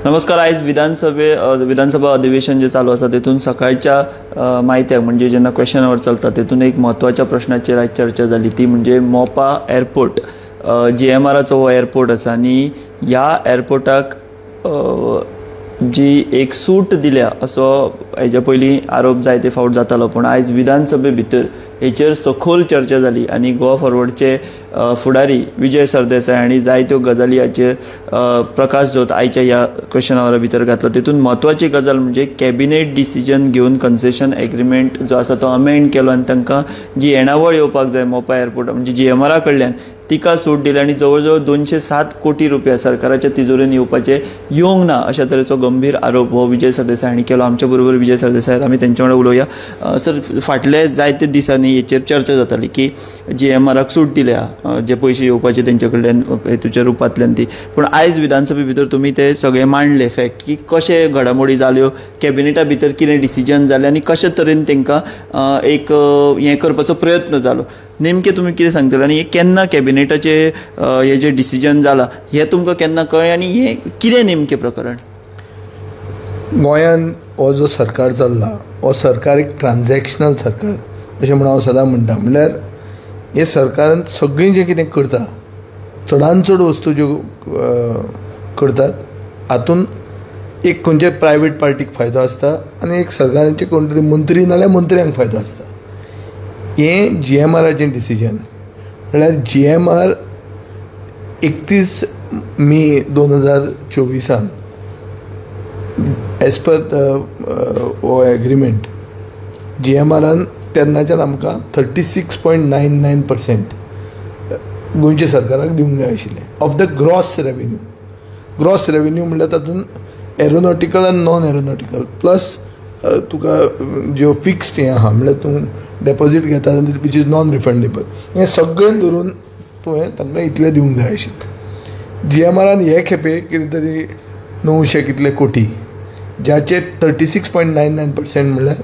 नमस्कार. आयज विधानसभा अधिवेशन जे चालू आसा तेतून सकाळच्या माहित्याक म्हणजे जेन्ना क्वेश्चन our चलता तेतून एक म्हत्वाच्या प्रश्नाचेर आयज चर्चा जाली ती म्हणजे मोपा एअरपोर्ट, जीएमआराचो हो एअरपोर्ट आसा आनी ह्या एअरपोर्टाक जी एक सूट दिल्या असो हेज्या पयलीं आरोप जायते फावट जातालो, पूण आयज विधानसभे भितर हेचेर सखोल चर्चा जाली आनी गोवा फॉरवर्डचे फुडारी विजय सरदेसाय हांणी जायत्यो गजाली हाचेर प्रकाश जोत आयच्या ह्या क्वेश्चन आवरा भितर घातलो. तेतून म्हत्वाची गजाल म्हणजे कॅबिनेट डिसिजन घेवन कन्सेशन एग्रीमेंट जो आसा तो अमेंड केलो आनी तांकां जी येणावळ येवपाक जाय मोपा एअरपोर्ट म्हणजे जीएमआरा कडल्यान तिका सूट दिली आनी जवळ जवळ 207 कोटी रुपया सरकाराच्या तिजोरेन येवपाचे येवंक ना अशा तरेचो गंभीर आरोप हो विजय सरदेसाय हांणी केलो. आमच्या बरोबर विजय सरदेसाय, आमी तेंच्या वांगडा उलोवया. सर, फाटले जायते दिसांनी हेचेर चर्चा जाताली की जीएमआराक सूट दिल्या, जे पयशे येवपाचे तेंच्या कडल्यान हेतूच्या रुपांतल्यान ती, पूण आयज विधानसभे भितर तुमी ते सगळे मांडले फॅक्ट की कशे घडामोडी जाल्यो, कॅबिनेटा भितर कितें डिसिजन जालें आनी कशे तरेन तांकां एक हें करपाचो प्रयत्न जालो. नेमकें तुमी कितें सांगतले आनी हे केन्ना कॅबिनेटाचे हे जे डिसिजन जाला हे तुमकां केन्ना कळ्ळें आनी हे कितें नेमकें प्रकरण? गोंयान हो जो सरकार चल्ला हो सरकार एक ट्रान्झॅक्शनल सरकार अशें म्हूण हांव सदां म्हणटा. म्हणल्यार हे सरकारान सगळीं जें कितें करता, चडान चड वस्तू ज्यो करतात हातून एक खंयच्या प्रायवेट पार्टीक फायदो आसता आनी एक सरकाराचे कोण तरी मंत्री नाल्यार मंत्र्यांक फायदो आसता. हें जीएमआराचें डिसिजन म्हळ्यार जीएमआर 31 मे 2024 एज पर हो एग्रीमेंट जीएमआरान तेन्नाच्यान आमकां 36.99% गोंयच्या सरकाराक दिवंक जाय आशिल्लें of the gross revenue. Gross revenue म्हणल्यार तातूंत एरोनॉटिकल आनी नॉन एरोनॉटिकल प्लस तुका ज्यो फिक्स्ड हें आहा म्हणल्यार तूं डेपोजीट घेता which is non refundable, हें सगळें धरून तुवें तांकां इतलें दिवंक जाय आशिल्लें. जीएमआरान हे खेपे कितें तरी 900 कितले कोटी, ज्याचे 36.99% म्हणल्यार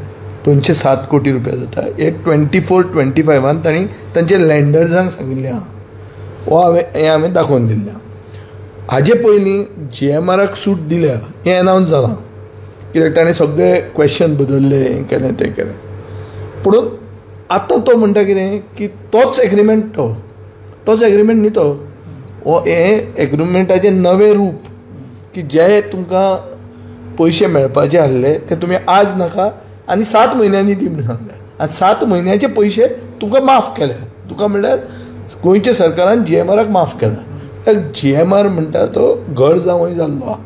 207 कोटी रुपया जाता. हे 24-25 तांणी तांचे लँडर्सांक सांगिल्लें आहा, हो हांवें हें हांवें दाखोवन दिल्लें आहा. हाजे पयलीं जीएमआराक सूट दिल्या हें एनावन्स जालां, कित्याक ताणें सगळे क्वेश्चन बदलले, हें केलें तें केलें. पूण आतां तो म्हणटा कितें की तोच एग्रीमेंट, तोच एग्रीमेंट न्ही तो, हो हें एग्रीमेंटाचें नवें रूप की जे तुमकां पयशे मेळपाचे आसले ते तुमी आज नाका आनी 7 म्हयन्यांनी दी म्हूण सांगले आनी 7 म्हयन्याचे पयशे तुमकां माफ केले. तुका म्हणल्यार गोंयच्या सरकारान जीएमआराक माफ केला. जीएमआर म्हणटा तो घर जावंय जाल्लो आहा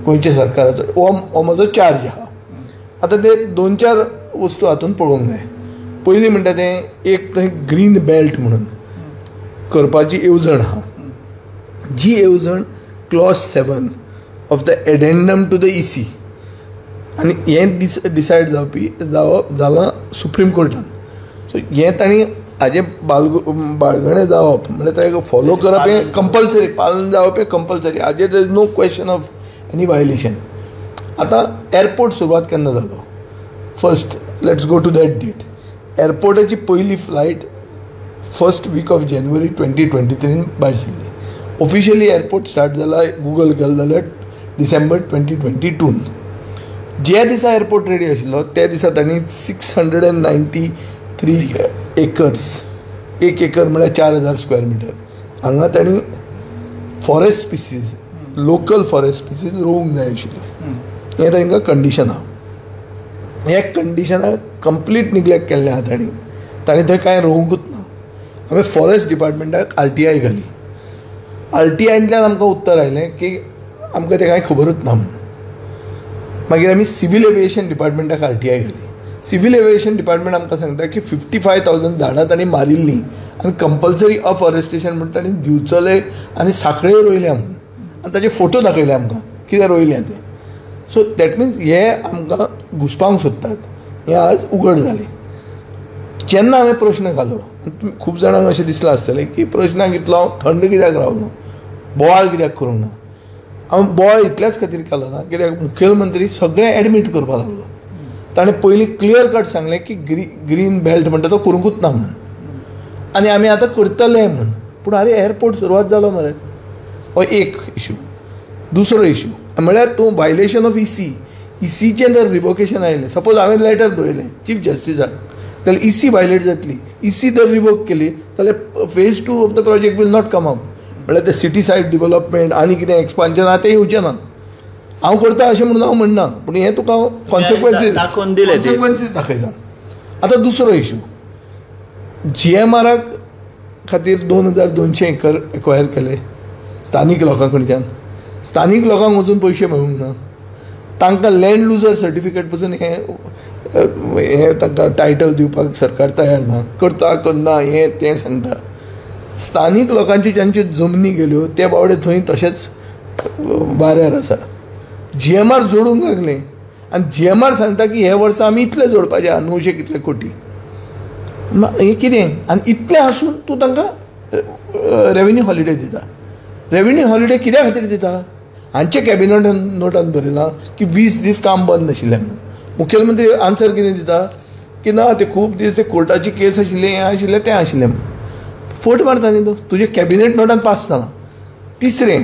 गोंयच्या सरकाराचो, हो म्हजो चार्ज आहा. आतां ते 2-4 वस्तू हातून पळोवंक जाय. पयलीं म्हणटा तें एक थंय ग्रीन बेल्ट म्हणून करपाची येवजण आहा, जी येवजण clause 7 of the addendum to the EC आनी हें डिसायड जावपी जावप जालां सुप्रीम कोर्टान. सो हें तांणी हाजें बाळगणें जावप म्हणल्यार ताका फॉलो करप हें कंपल्सरी, पालन जावप हें कंपल्सरी, हाजेर there is no question of any violation. आतां एअरपोर्ट सुरवात केन्ना जालो? First let's go to that date. एअरपोर्टाची पयली फ्लायट फर्स्ट वीक ऑफ जानेवारी 2023 भायर सरली. ऑफिशियली एअरपोर्ट स्टार्ट जाला गुगल केलो जाल्यार डिसेंबर 2022. ज्या दिसा एअरपोर्ट रेडी आशिल्लो त्या दिसा तांणी 693 एकर्स, एक एकर म्हळ्यार 4000 स्क्वेअर मिटर, हांगा तांणी forest species, local forest species रोवंक जाय आशिल्ल्यो. हें तांकां कंडिशन आहा. हे कंडिशनाक कंप्लीट निग्लेक्ट केल्लें आहा तांणी, तांणी थंय कांय रोवंकूच ना. हांवें फॉरेस्ट डिपार्टमेंटाक आरटीआय घाली, आरटीआयंतल्यान आमकां उत्तर आयलें की आमकां तें कांय खबरूच ना म्हणून. मागीर आमी सिवील एविएशन डिपार्टमेंटाक आरटीआय घाली. सिवील एविएशन डिपार्टमेंट आमकां सांगता की 55,000 झाडां तांणी मारिल्लीं आनी कंपल्सरी अफॉरेस्टेशन म्हणून तांणी दिवचले आनी साखळे रोयल्या म्हणून, आनी ताजे फोटो दाखयले आमकां कितें रोयलें तें. सो that means हे आमकां घुसपावंक सोदतात, हें आज उगड जालें. जेन्ना हांवें प्रश्न घालो, खूब जाणांक अशें दिसलां आसतलें की प्रश्नाक इतलो हांव थंड कित्याक रावलो, बोवाळ कित्याक करूंक ना. हांव बोवाळ इतल्याच खातीर केलो ना कित्याक मुखेलमंत्री सगळें एडमीट करपाक लागलो. ताणें पयलीं क्लियर कट सांगलें की ग्रीन बेल्ट म्हणटा तो करूंकूच ना म्हणून, आनी आमी आतां करतले म्हणून. पूण आरे एअरपोर्ट सुरवात जालो मरे, हो एक इशू. दुसरो इशू, म्हळ्यार तूं वायलेशन ऑफ इसी, इसीचें जर रिवोकेशन आयलें, सपोज हांवें लेटर बरयलें चीफ जस्टिसाक जाल्यार इसी वायलेट जातली. इसी जर रिवोक केली जाल्यार phase 2 of the project will not come up. म्हळ्यार ते सिटी सायड डिवलपमेंट आनी कितें एक्सपान्शन आहा तें येवचें ना. हांव करता अशें म्हणून हांव म्हणना, पूण हें तुका हांव कॉन्सिक्वन्सीस दाखोवन दिले, कॉन्सिक्वन्सीस दाखयता. आतां दुसरो इशू, जीएमआराक खातीर 2200 एकर एक्वायर केले स्थानीक लोकां कडच्यान. स्थानीक लोकांक वचून पयशे मेळूंक ना, तांकां लँड लुजर सर्टिफिकेट पसून हें हें तांकां टायटल दिवपाक सरकार तयार ना, करता करना हें तें सांगता. स्थानीक लोकांची ज्यांच्यो जमनी गेल्यो ते बावडे थंय तशेंच बाऱ्यार आसा. जीएमआर जोडूंक लागले आनी जीएमआर सांगता की हे वर्सा आमी इतले जोडपाचे आहा, 900 कितले कोटी, हें कितें? आनी इतलें आसून तूं तांकां रेवेन्यू हॉलिडे दिता. रेवेन्यू हॉलिडे कित्या खातीर दिता? हांचे कॅबिनेट नोटान बरयलां की 20 दीस काम बंद आशिल्लें म्हणून. मुखेलमंत्री आन्सर कितें दिता की ना ते खूब दीस ते कोर्टाची केस आशिल्ली, हें आशिल्लें तें आशिल्लें म्हणून. फट मारता न्ही तूं, तुजें कॅबिनेट नोटान पास जालां. तिसरें,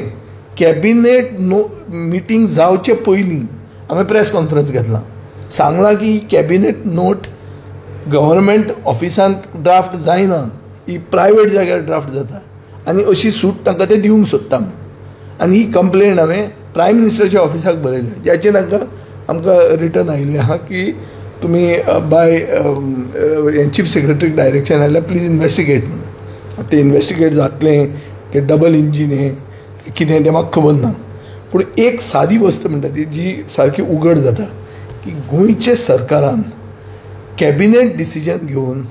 कॅबिनेट नो मिटींग जावचे पयलीं हांवें प्रेस कॉन्फरन्स घेतला, सांगलां की कॅबिनेट नोट गव्हर्मेंट ऑफिसांत ड्राफ्ट जायना, ही प्रायवेट जाग्यार ड्राफ्ट जाता आनी अशी सूट तांकां ते दिवंक सोदता म्हणून. आनी ही कंप्लेन हांवें प्रायम मिनिस्टराच्या ऑफिसाक बरयल्या, ज्याचें तांकां आमकां रिटर्न आयिल्लें आहा की तुमी बाय चीफ सेक्रेटरीक डायरेक्शन आयल्यार प्लीज इन्वेस्टिगेट म्हणून. तें इन्वेस्टिगेट जातलें की डबल इंजीन हें कितें तें म्हाका खबर ना, पूण एक सादी वस्त म्हणटा ती जी सारकी उगड जाता की गोंयचे सरकारान कॅबिनेट डिसिजन घेवन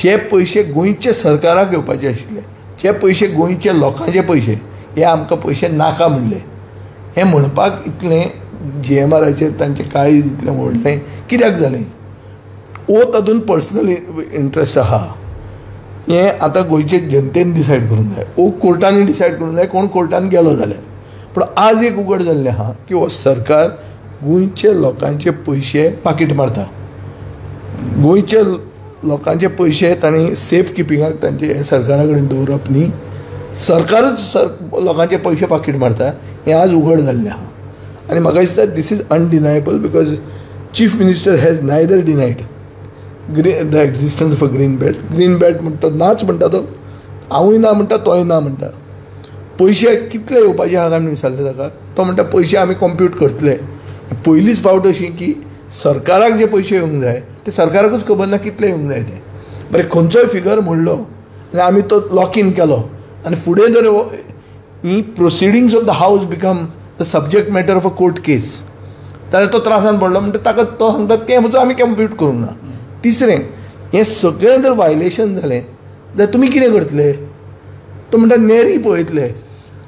जे पयशे गोंयचे सरकाराक घेवपाचे आशिल्ले, जे पयशे गोंयचे लोकांचे पयशे, हे आमकां पयशे नाका म्हणले. हें म्हणपाक इतलें जीएमआराचेर तांचें काळीज इतलें व्हडलें कित्याक जालें? ओ तातूंत पर्सनल इंट्रस्ट आहा, हें आतां गोंयचे जनतेन डिसायड करूंक जाय, ओ कोर्टांनी डिसायड करूंक जाय, कोण कोर्टान गेलो जाल्यार. पूण आज एक उगड जाल्लें आहा की हो सरकार गोंयचे लोकांचे पयशे पाकीट मारता. गोंयचे लोकांचे पयशे तांणी सेफ किपिंगाक तांचे हे सरकारा कडेन दवरप न्ही, सरकारूच लोकांचे पयशे पाकीट मारता, हें आज उगड जाल्लें आहा. आनी म्हाका दिसता this is undeniable because chief minister has neither denied the existence of a green belt. Green belt म्हणटा नाच म्हणटा तो, हांवूय ना म्हणटा, तोय ना म्हणटा. पयशे कितले येवपाचे आहा काय म्हणून विचारले ताका, तो म्हणटा पयशे आमी कंप्यूट करतले. पयलीच फावट अशी की सरकाराक जे पयशे येवंक जाय ते सरकाराकूच खबर ना कितले येवंक जाय ते. बरें, खंयचोय फिगर म्हणलो आनी आमी तो लॉक इन केलो आनी फुडें जर ही proceedings of the house become the subject matter of a court case जाल्यार तो त्रासान पडलो म्हणटा ताका तो सांगता तें म्हणून आमी कंप्यूट करूंक ना. तिसरें, हें सगळें जर वायलेशन जालें जाल्यार तुमी कितें करतले? तो म्हणटा नेरी पळयतले.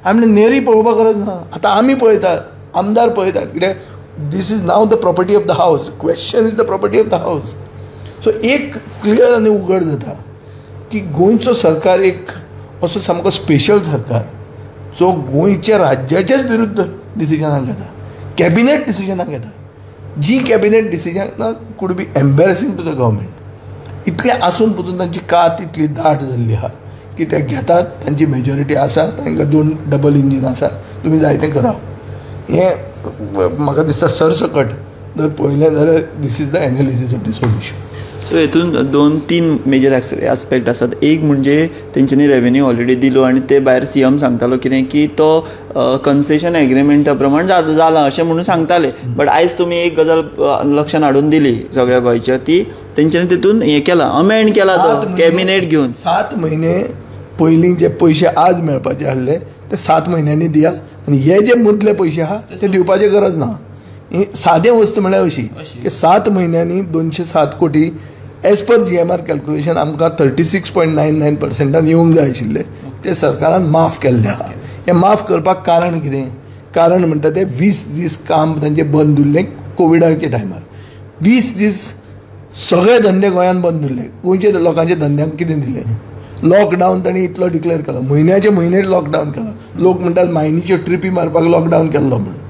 आमी म्हणटा नेरी पळोवपाक गरज ना, आतां आमी पळयतात, आमदार पळयतात, कित्याक this is now the property of the house, question is the property of the house. So एक क्लियर आनी उगड जाता की गोंयचो सरकार एक असो सामको स्पेशल सरकार जो गोंयच्या राज्याच्याच विरुद्ध डिसिजनां घेता, कॅबिनेट डिसिजनां घेता, जी cabinet डिसिजनां could be embarrassing to the government. इतलें आसून पसून तांची कात इतली दाट जाल्ली आहा की ते घेतात, तांची मेजॉरिटी आसा, तांकां 2 डबल इंजीन आसा, तुमी जाय तें करा. हें म्हाका दिसता सरसकट जर पळयलें जाल्यार this is the analysis of this whole issue. So हेतून 2-3 मेजर आस्पेक्ट आसात. एक म्हणजे तेंच्यांनी रेवेन्यू हॉलिडे दिलो आनी ते भायर सीएम सांगतालो कितें की तो कन्सेशन एग्रीमेंटा प्रमाण जालां अशें म्हणून सांगताले. बट आयज तुमी एक गजाल लक्षान हाडून दिली सगळ्या गोंयच्या, ती तेंच्यांनी तितून हें केलां, अमेंड केला तो कॅबिनेट घेवन. 7 म्हयने पयलीं जे पयशे आज मेळपाचे आसले ते 7 म्हयन्यांनी दिया आनी हे जे मदले पयशे आहा ते दिवपाची गरज ना. ही सादें वस्त म्हळ्यार अशी की 7 म्हयन्यांनी 207 कोटी एज पर जीएमआर कॅल्क्युलेशन आमकां 36.99% येवंक जाय आशिल्ले, ते सरकारान माफ केल्ले आहा. हें माफ करपाक कारण कितें? कारण म्हणटा ते 20 दीस काम तांचें बंद उरलें कोविडाच्या टायमार. 20 दीस सगळे धंदे गोंयांत बंद उरले. गोंयच्या लोकांच्या धंद्यांक कितें दिलें? लॉकडावन तांणी इतलो डिक्लेअर केलो, म्हयन्याचे म्हयने लॉकडावन केलो. लोक म्हणटात मायनीच्यो ट्रिपी मारपाक लॉकडावन केल्लो म्हणून,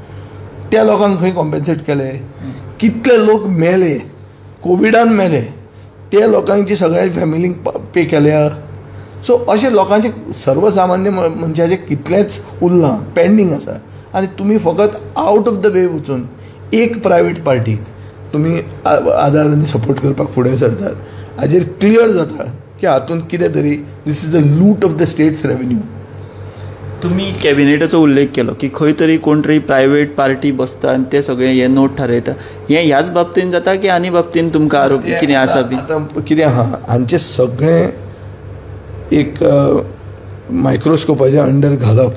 त्या लोकांक खंय कॉम्पेन्सेट केले? कितले लोक मेले कोविडान मेले, ते लोकांची सगळ्या फॅमिलींक पे केल्या. सो अशें लोकांचे सर्वसामान्य मनशाचें कितलेंच उरलां, पेंडींग आसा आनी तुमी फकत आउट ऑफ the way वचून एक प्रायवेट पार्टीक तुमी आदार आनी सपोर्ट करपाक फुडें सरतात. हाजेर क्लियर जाता की हातूंत कितें तरी this is the loot of the state's revenue. तुमी कॅबिनेटाचो उल्लेख केलो की खंय तरी कोण तरी प्रायवेट पार्टी बसता आनी ते सगळे हे नोट थारयता, हें ह्याच बाबतीन जाता की आनी बाबतीन तुमकां आरोप कितें आसा बी? आतां कितें आहा, हांचें सगळें एक मायक्रोस्कोपाच्या अंडर घालप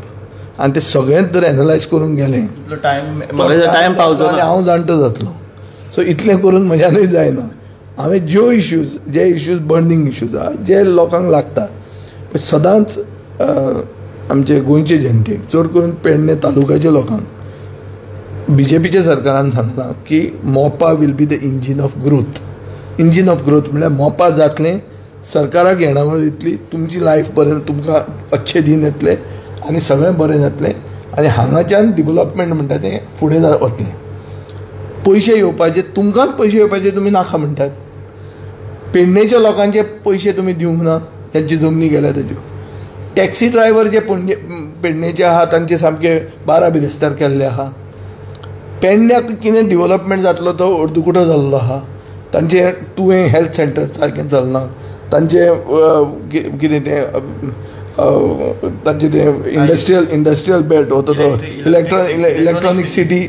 आनी ते सगळेंच जर एनलायज करूंक गेलें टायम पावचो आनी हांव जाणटो जातलो. सो इतलें करून म्हज्यानूय जायना. हांवें ज्यो इश्यूज, जे इश्यूज बर्निंग इश्यूज आहा जे लोकांक लागता, पण सदांच आमचे गोंयचे जनतेक, चड करून पेडणे तालुक्याच्या लोकांक बीजेपीच्या सरकारान सांगलां की Mopa will be the engine of growth. Engine of growth म्हणल्यार मोपा जातलें, सरकाराक येणावळ येतली, तुमची लायफ बरें, तुमकां अच्छे दिन येतले आनी सगळें बरें जातलें आनी हांगाच्यान डिवलपमेंट म्हणटा तें फुडें वतलें. पयशे येवपाचे, तुमकांच पयशे येवपाचे तुमी नाका म्हणटात. पेडणेच्या लोकांचे पयशे तुमी दिवंक ना, तांची जमनी गेल्या ताज्यो. टॅक्सी ड्रायव्हर जे पणजे पेडणेचे आहा तांचे सामके 12 बिरेस्तार केल्ले आहा. पेडण्याक कितें डिवलपमेंट जातलो तो अर्दकुटो जाल्लो आहा. तांचें तुवें हेल्थ सेंटर सारकें चलना, तांचें कितें तें तांचें तें इंडस्ट्रियल बेल्ट वता तो इलेक्ट्रॉनीक सिटी,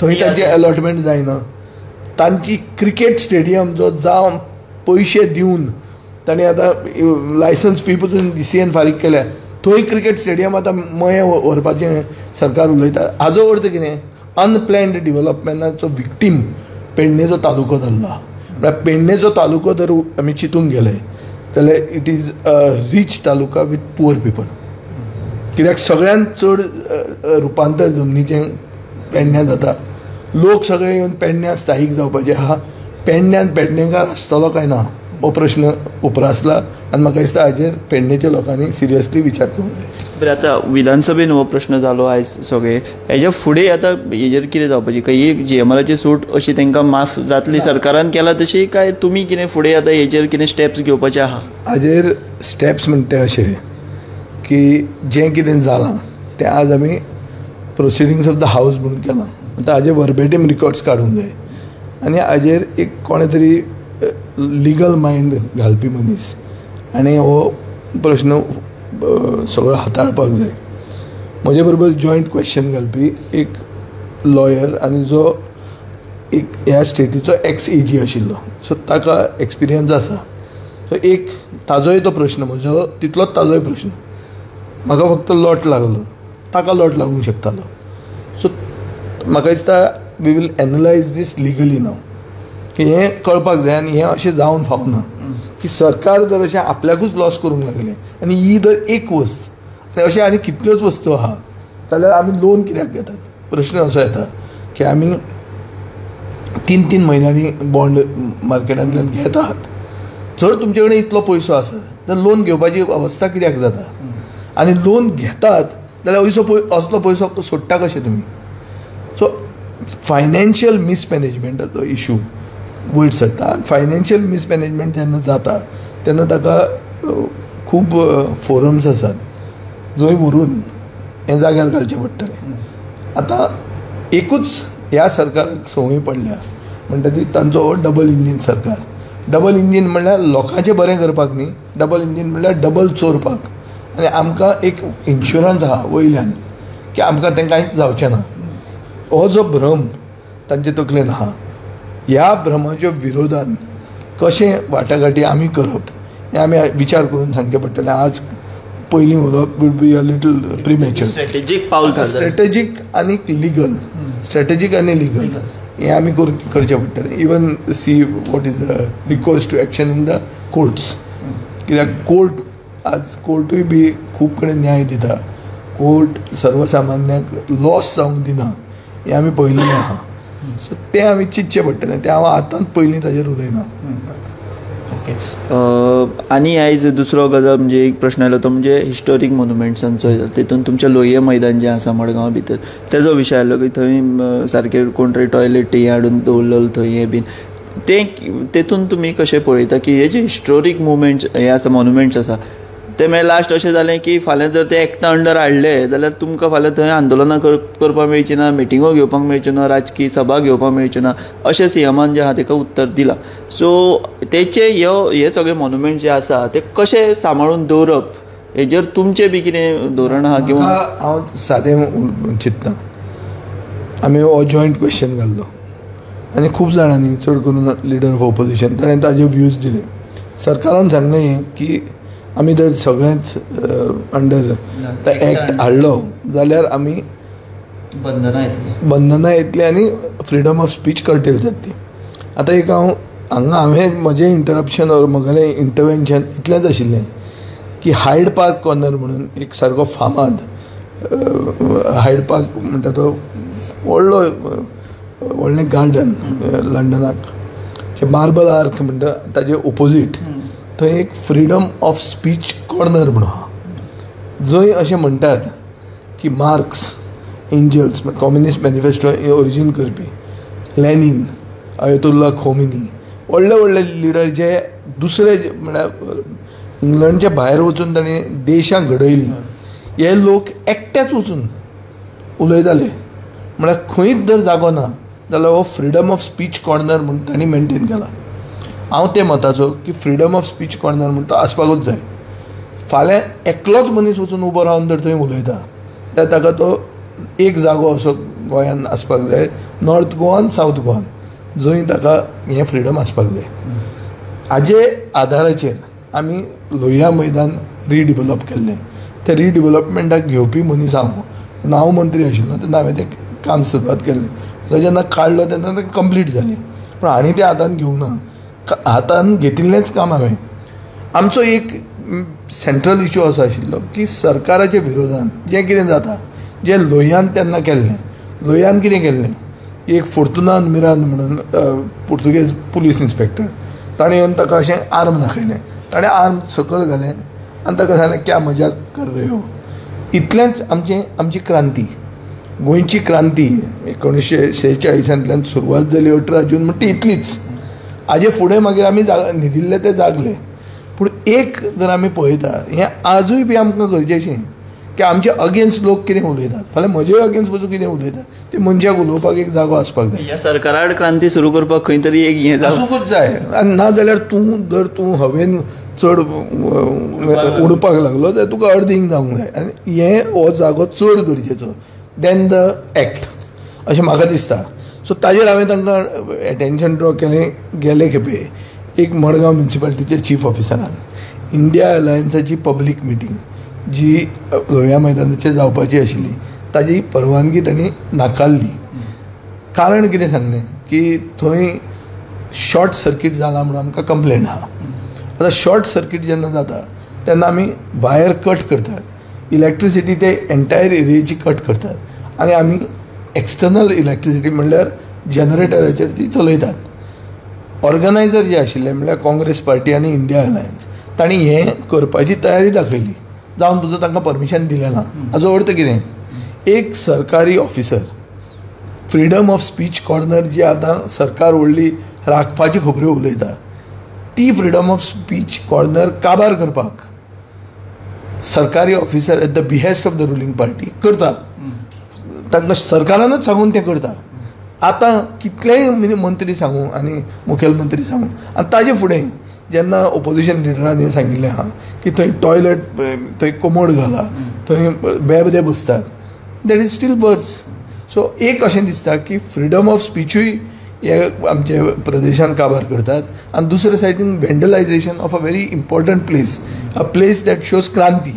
थंय तांचें अलॉटमेंट जायना. तांची क्रिकेट स्टेडियम जो जावं पयशे दिवन तांणी आतां लायसन्स फी पसून DCN फारीक केल्या, थंय क्रिकेट स्टेडियम आतां मयें व्हरपाचें सरकार उलयता. हाजो अर्थ कितें, अनप्लॅन्ड डिवलपमेंटाचो विक्टीम पेडणेचो तालुको जाल्लो आहा. म्हळ्यार पेडणेचो तालुको जर आमी चिंतूंक गेले जाल्यार it is a rich taluka with poor people. कित्याक सगळ्यांत चड रुपांतर जमनीचें पेडण्यां जाता. लोक सगळे येवन पेडण्यां स्थायीक जावपाचे आहा. पेडण्यान पेडणेकार आसतलो काय ना हो प्रश्न उप्रासला आनी म्हाका दिसता हाजेर पेडणेच्या लोकांनी सिरियसली विचार करूंक जाय. बरें, आतां विधानसभेन हो प्रश्न जालो आयज सगळे, हेज्या फुडें आतां हेजेर कितें जावपाची, खंय GMRची सूट अशी तांकां माफ जातली सरकारान केला तशी, काय तुमी कितें फुडें आतां हेजेर कितें स्टेप्स घेवपाचे आहा? हाजेर स्टेप्स म्हणटा अशें की जें कितें जालां तें आज आमी प्रोसिडींग्स ऑफ the house म्हणून केलां. आतां हाजेर वर्बेटीम रिकॉर्ड्स काडूंक जाय आनी हाजेर एक कोणें तरी लिगल मायंड घालपी मनीस आनी हो प्रश्न सगळो हाताळपाक जाय. म्हजे बरोबर जॉयंट क्वेश्चन घालपी एक लॉयर आनी जो एक ह्या स्टेटीचो एक्स AG आशिल्लो, सो ताका एक्सपिरियन्स आसा. सो एक ताजोय तो प्रश्न, म्हजो तितलोच ताजोय प्रश्न, म्हाका फक्त लॉट लागलो, ताका लॉट लागूंक शकतालो. सो म्हाका दिसता we will analyse this legally now, की हें कळपाक जाय आनी हें अशें जावन फावना की सरकार जर अशें आपल्याकूच लॉस करूंक लागलें आनी ही जर एक वस्त आनी अशें आनी कितल्योच वस्तू आहा जाल्यार आमी लोन कित्याक घेतात? प्रश्न असो येता की आमी 3-3 म्हयन्यांनी बॉन्ड मार्केटांतल्यान घेत आहात. जर तुमचे कडेन इतलो पयसो आसा जाल्यार लोन घेवपाची अवस्था कित्याक जाता? आनी लोन घेतात जाल्यार असलो पयसो सोडटा कशें तुमी? सो फायनान्शियल मिसमॅनेजमेंटाचो इशू वयर सरता. फायनान्शियल मिसमॅनेजमेंट जेन्ना जाता तेन्ना ताका खूब फोरम्स आसात जंय व्हरून हें जाग्यार घालचें पडटलें. आतां एकूच ह्या सरकाराक संवय पडल्या म्हणटा ती तांचो हो डबल इंजीन सरकार. डबल इंजीन म्हणल्यार लोकांचें बरें करपाक न्ही, डबल इंजीन म्हणल्यार डबल चोरपाक. आनी आमकां एक इन्शुरन्स आहा वयल्यान की आमकां तें कांयच जावचें ना, हो जो भ्रम तांचे तकलेन आहा, ह्या भ्रमाच्या विरोधान कशें वाटाघाटी आमी करप हें आमी विचार करून सांगचें पडटलें. आज पयलीं उलोवप would be a little premature. Strategic पावल थारतलें, स्ट्रेटेजीक आनी लिगल, स्ट्रेटेजीक आनी लिगल हें आमी करचें पडटलें. Even see what is the recourse to action in the courts, कित्याक कोर्ट आज कोर्टूय बी खूब कडेन न्याय दिता, कोर्ट सर्वसामान्यांक लॉस जावंक दिना हें आमी पळयलेलें आहा. सो तें आमी चिंतचें पडटलें, तें हांव आतांच पयलीं ताजेर उलयना. ओके, आनी आयज दुसरो गजाल म्हणजे एक प्रश्न आयलो तो म्हणजे हिस्टोरीक मोनुमेंट्सांचो, तितून तुमचें लोहिया मैदान जें आसा मडगांव भितर तेजो विशय आयलो की थंय सारकें कोण तरी टॉयलेट हाडून दवरलेलो थंय हें बीन तें, तेतून तुमी कशें पळयता की हे जे हिस्टोरीक मुवमेंट्स हे आसा, मोनुमेंट्स आसा, ते मागीर लास्ट अशें जालें की फाल्यां जर ते एक्टा अंडर हाडले जाल्यार तुमकां फाल्यां थंय आंदोलनां करपाक मेळची ना, मिटिंगो घेवपाक मेळच्यो ना, राजकी सभा घेवपाक मेळच्यो ना, अशें सीएमान जें आहा ताका उत्तर दिलां. सो तेचे हे सगळे मोन्युमेंट जे आसा ते कशे सांबाळून दवरप हेजेर तुमचें बी कितें धोरण आहा किंवा? हांव सादें चिंत्ता, आमी हो जॉयंट क्वेश्चन घाल्लो आनी खूब जाणांनी चड करून लिडर ऑफ ऑपोजिशन ताणें ताजे व्यूज दिले. सरकारान सांगलें की आमी जर सगळेंच अंडर एक्ट हाडलो जाल्यार आमी बंधनां येतली आनी फ्रिडम ऑफ स्पीच कर्टेल जातली. आतां एक हांव हांगा हांवें म्हजें इंटरप्शन ऑर म्हगेलें इंटरवेन्शन इतलेंच आशिल्लें की हायड पार्क कॉर्नर म्हणून एक सारको फामाद हायड पार्क म्हणटा तो व्हडलो व्हडलें गार्डन लंडनाक, जे मार्बल आर्क म्हणटा ताजे ओपोजीट थंय एक फ्रिडम ऑफ स्पीच कॉर्नर म्हणून आहा, जंय अशें म्हणटात की Marx, Engels, communist manifesto origin करपी लेनीन, अयतुल्ला खोमिनी, व्हडले व्हडले लिडर जे दुसरे म्हळ्यार इंग्लंडच्या भायर वचून ताणें देशां घडयलीं, हे लोक एकटेच वचून उलयताले. म्हळ्यार खंयच जर जागो ना जाल्यार हो फ्रिडम ऑफ स्पीच कॉर्नर म्हूण तांणी मेनटेन केला. हांव ते मताचो की फ्रिडम ऑफ स्पीच कॉर्नर म्हूण तो आसपाकूच जाय. फाल्यां एकलोच मनीस वचून उबो रावन जर थंय उलयता जाल्यार ताका तो एक जागो असो गोंयान आसपाक जाय, नॉर्थ गोवान, सावथ गोवान, जंय ताका हें फ्रिडम आसपाक जाय. हाजे आदाराचेर आमी लोहिया मैदान रिडिवलप केल्लें. ते रिडिवलपमेंटाक घेवपी मनीस हांव, तेन्ना हांव मंत्री आशिल्लो तेन्ना हांवें तें काम सुरवात केल्लें. जेन्ना काडलो तेन्ना तें कंप्लीट जालें, पूण आनी तें हातान घेवंक ना, हातान घेतिल्लेंच काम हांवें. आमचो एक सेंट्रल इशू असो आशिल्लो की सरकाराच्या विरोधान जें कितें जाता, जें लोहियान तेन्ना केल्लें, लोहियान कितें केल्लें, एक फोर्तुनान मिरांद म्हणून पुर्तुगेज पुलीस इन्स्पेक्टर, ताणें येवन ताका अशें आर्म दाखयलें, ताणें आर्म सकयल घालें आनी ताका सांगलें क्या मजा कर रहे हो. इतलेंच आमचें आमची क्रांती, गोंयची क्रांती 1946 सुरवात जाली 18 जून म्हणटा ती इतलीच. हाजे फुडें मागीर आमी न्हिदिल्ले ते जागले. पूण एक जर आमी पळयता हें आजूय बी आमकां गरजेचें की आमचे अगेन्स्ट लोक कितें उलयतात, फाल्यां म्हजे अगेन्स्ट पसून कितें उलयतात, ते मनशाक उलोवपाक एक जागो आसपाक जाय. ह्या सरकाराड क्रांती सुरू करपाक खंय तरी एक हें आसूंकूच जाय. आनी ना जाल्यार तूं जर तूं हवेन चड उडपाक लागलो जाल्यार तुका अर्दींग जावंक जाय. आनी हें हो जागो चड गरजेचो देन the act अशें म्हाका दिसता. सो ताजेर हांवें तांकां एटेन्शन ड्रॉ केलें. गेले खेपे एक मडगांव म्युनिसिपालिटीचे चीफ ऑफिसरान इंडिया अलायन्साची पब्लीक मिटींग जी लोहिया मैदानाचेर जावपाची आशिल्ली ताजी परवानगी तांणी नाकारली. कारण कितें सांगलें की थंय शॉर्ट सर्कीट जाला म्हणून आमकां कंप्लेन आहा. आतां शॉर्ट सर्कीट जेन्ना जाता तेन्ना आमी वायर कट करतात, इलेक्ट्रिसिटी ते एंटायर एरियेची कट करतात आनी आमी एक्सटर्नल इलेक्ट्रिसिटी म्हणल्यार जनरेटराचेर ती चलयतात. ऑर्गनायझर जे आशिल्ले म्हणल्यार काँग्रेस पार्टी आनी इंडिया अलायन्स, तांणी हें करपाची तयारी दाखयली, जावन तुजो तांकां परमिशन दिलें ना. हाजो अर्थ कितें, एक सरकारी officer freedom of speech corner जी आतां सरकार व्हडली राखपाची खबऱ्यो उलयता ती फ्रिडम ऑफ स्पीच कॉर्नर काबार करपाक सरकारी officer at the behest of the ruling party करता. तांकां सरकारानूच सांगून तें करता. आतां कितलेय मंत्री सांगूं आनी मुखेलमंत्री सांगूं, आनी ताजे फुडें जेन्ना ओपोजिशन लिडरान सांगिल्लें आहा की थंय टॉयलेट, थंय कोमोड घाला, थंय बेबदे बसतात, that is still worse. So एक अशें दिसता की फ्रिडम ऑफ स्पिचूय हे आमचे प्रदेशान काबार करतात आनी दुसरे सायडीन vandalisation of a very important place, a place that shows क्रांती,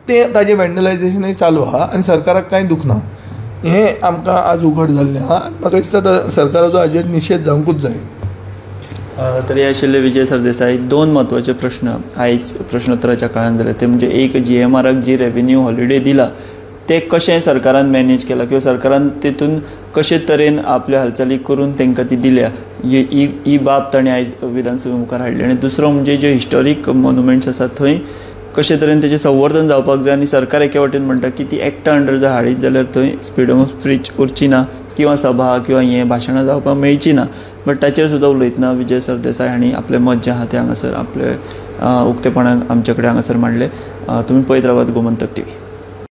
तें ताजें वेंडलायजेशनूय चालू आहा आनी सरकाराक कांय दुखना. हें आमकां आज उघड जाल्लें आहा आनी म्हाका दिसता सरकाराचो हाजेर निशेध जावंकूच जाय. तरी आशिल्ले विजय सरदेसाय, दोन म्हत्वाचे प्रश्न आयज प्रश्नोत्तराच्या काळान जाले ते म्हणजे एक जीएमआराक जी रेवेन्यू हॉलिडे दिला ते कशें सरकारान मॅनेज केलां किंवा सरकारान तेतून कशे तरेन आपल्यो हालचाली करून तांकां ती दिल्या ही बाब ताणें आयज विधानसभे मुखार हाडली. आनी दुसरो म्हणजे जे हिस्टॉरीक मोन्युमेंट्स आसा थंय कशे तरेन तेजें संवर्धन जावपाक जाय आनी सरकार एके वाटेन म्हणटा की ती एक्टा अंडर जर हाडीत जाल्यार थंय फ्रिडम ऑफ स्पीच उरची ना किंवा सभा किंवा हें भाशणां जावपाक मेळची ना, बट ताचेर सुद्दां उलयतना विजय सरदेसाय हांणी आपलें मत जें आहा तें हांगासर आपले उक्तेपणान आमचे कडेन हांगासर मांडलें. तुमी पळयत रावात गोमंतक टीव्ही.